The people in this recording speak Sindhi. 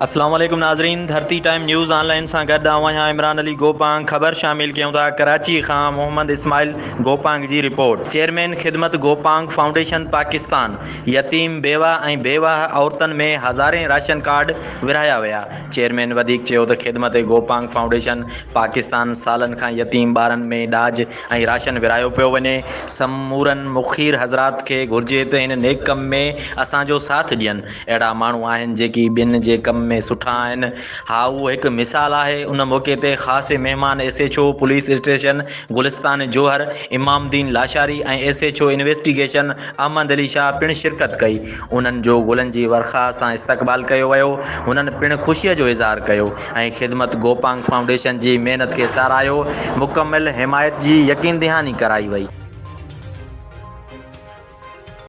اسلام عليڪم ناظرين ڌرتي ٽائيم نيوز آن لائين سان گڏ آئون آهيان عمران علي گوپانگ خبر شامل ڪيون ٿا ڪراچي کان محمد اسماعيل گوپانگ جي رپورٽ چيئرمين خدمت گوپانگ فائونڊيشن پاڪستان يتيم بيوه ۽ بيواهه عورتن ۾ هزارين راشن ڪارڊ ورهايا ويا چيئرمين وڌيڪ چيو ته خدمت گوپانگ فائونڊيشن پاڪستان سالن کان يتيم ٻارن ۾ ڏاج ۽ راشن ورهايو پيو وڃي سمورن مخير حضرات کي گهرجي ته هن نيڪ ڪم ۾ اسان جو ساٿ ڏين اهڙا ماڻهو آهن جيڪي ٻين جي ڪم ۾ سٺا آهن. ها اهو هڪ مثال آهي. ان موقعي تي خاص مهمان S H O police station Gulistan Johar Imam Uddin Lashari ۽ S H O investigation Ahmed Ali Shah پڻ شرڪت ڪئي. انهن جو گلن جي ورکا سان استقبال ڪيو ويو. هنن پڻ خوشي جو اظهار ڪيو ۽ خدمت گوپانگ فائونڊيشن جي محنت کي ساراهيو. مڪمل حمايت جي يقين دهاني ڪرائي وئي.